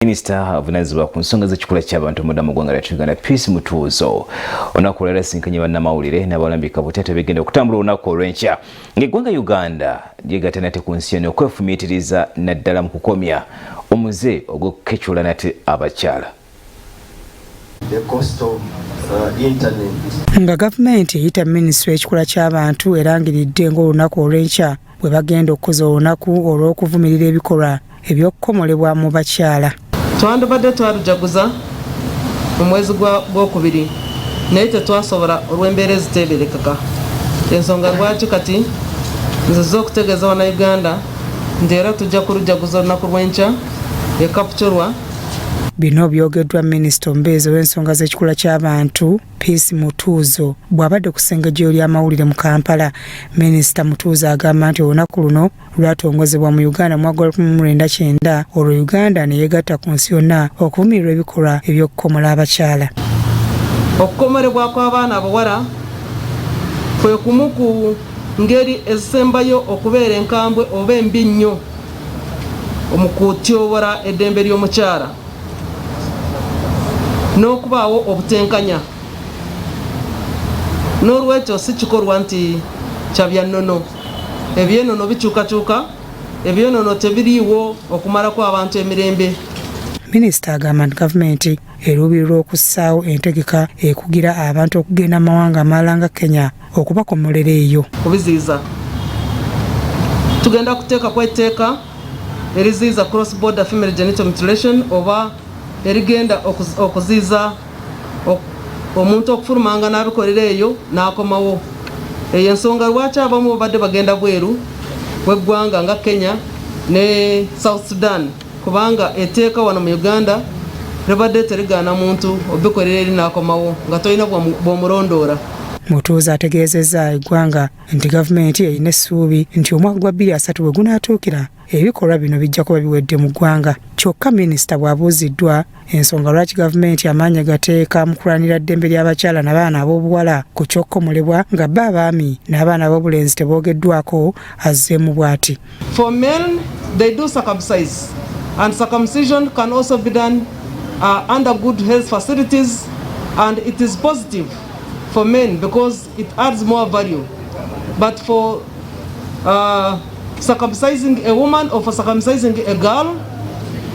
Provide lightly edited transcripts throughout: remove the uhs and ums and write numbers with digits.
Minisita avunaanyizibwa ku nsonga z'ekikula ky'abantu munda mu ggwanga lyattu Uganda, Peace Mutuuzo, olunaku olwaleero asinkanye bannamawulire n'abalambika butya tebigenda okutambula olunaku olw'enkya ng'eggwanga Uganda lyegatta nate ku nsi yonna okwefumiitiriza naddala mu kukomya omuze ogw'okukecula nate abakyala. The cost of internet. Nga gavumenti eyita minisitule y'ekikula ky'abantu erangiridde ng'olunaku olw'enkya bwe bagenda okukuza olunaku olw'okuvumirira ebikolwa eby'okukomolebwa mu bakyala. Twandibadde twalujaguza mu mwezi gwokubiri, naye tetwasobola olw'embeera eziteeberekeka. Ensonga lwaki kati nzize okutegeeza Bannayuganda nti era tujja kulujaguza olunaku lw'enkya e Kapchorwa. Bino byogeddwa minisita omubeezi ow'ensonga z'ekikula ky'abantu, Peace Mutuuzo, bw'abadde ku ssengejjero ly'amawulire mu Kampala. Minisita Mutuuzo agamba nti olunaku luno lwatongozebwa mu Uganda mu mwaka gwa 1990, olwo Uganda ne yeegatta ku nsi yonna okuvumirirwa ebikolwa eby'okukomola abakyala. Okukomolebwa kw'abaana abawala kwe kumu ku ngeri ezisembayo okubeera enkambwe oba embi nnyo mu kutyobora eddembe ly'omukyala n'okubaawo obutenkanya. N'olwekyo si kikolwa nti kya byannono. Ebyenono bikyukakyuka, ebyenono tebiriiwo okumalako abantu emirembe. Minisita agamba nti gavumenti eruubirirwa okussaawo entegeka ekugira abantu okugenda mu mawanga amalala nga Kenya okubakomolera eyo. Kubiziyiza, tugenda kuteekako etteeka eriziyiza cross border female genital mutilation, oba erigenda okuziyiza omuntu okufulumanga n'abikolera eyo n'akomawo. Eyo ensonga lwaki abamu babadde bagenda bweru w'eggwanga nga Kenya ne South Sudan, kubanga etteeka wano mu Uganda libadde terigaana muntu obikolera eri n'akomawo nga tolina bw'omulondoola. Mutuuzo ategeezezza eggwanga nti gavumenti erina essuubi nti omwaka gwa 2030 bwe gunaatuukira, ebikolwa bino bijja kuba biwedde mu ggwanga. Kyokka minisita bw'abuuziddwa ensonga lwaki gavumenti amaanyi gateeka mu kulwanira ddembe ly'abakyala n'abaana ab'obuwala ku ky'okukomolebwa, nga bba abaami n'abaana ab'obulenzi teboogeddwako, azzeemu bw'ati. For men, they do circumcise, and circumcision can also be done under good health facilities, and it is positive for men because it adds more value. But for circumcising a woman or for circumcising a girl,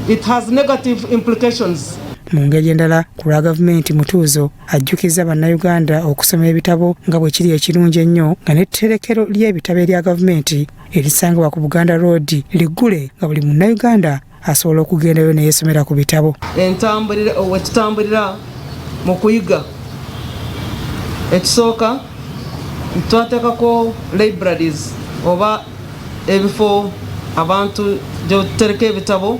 it has negative implications. Mu ngeri endala, ku lwa gavumenti, Mutuuzo ajjukiza Bannayuganda okusoma ebitabo nga bwe kiri ekirungi ennyo, nga n'etterekero ly'ebitabo erya gavumenti erisangibwa ku Buganda Road liggule, nga buli Munnayuganda asobola okugendayo neyeesomera ku bitabo. Entambulira wetutambulira mu kuyiga, ekisooka twateekako libraries oba ebifo abantu gyetutereka ebitabo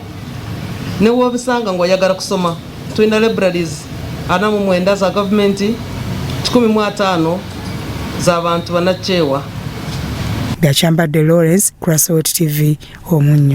newobisanga ngaoyagala kusoma. Tulina libraries 49 za gavumenti, 150 z'abantu bannakyewa. Byakyambadde Lawrence, Crasot TV, Omunnyo.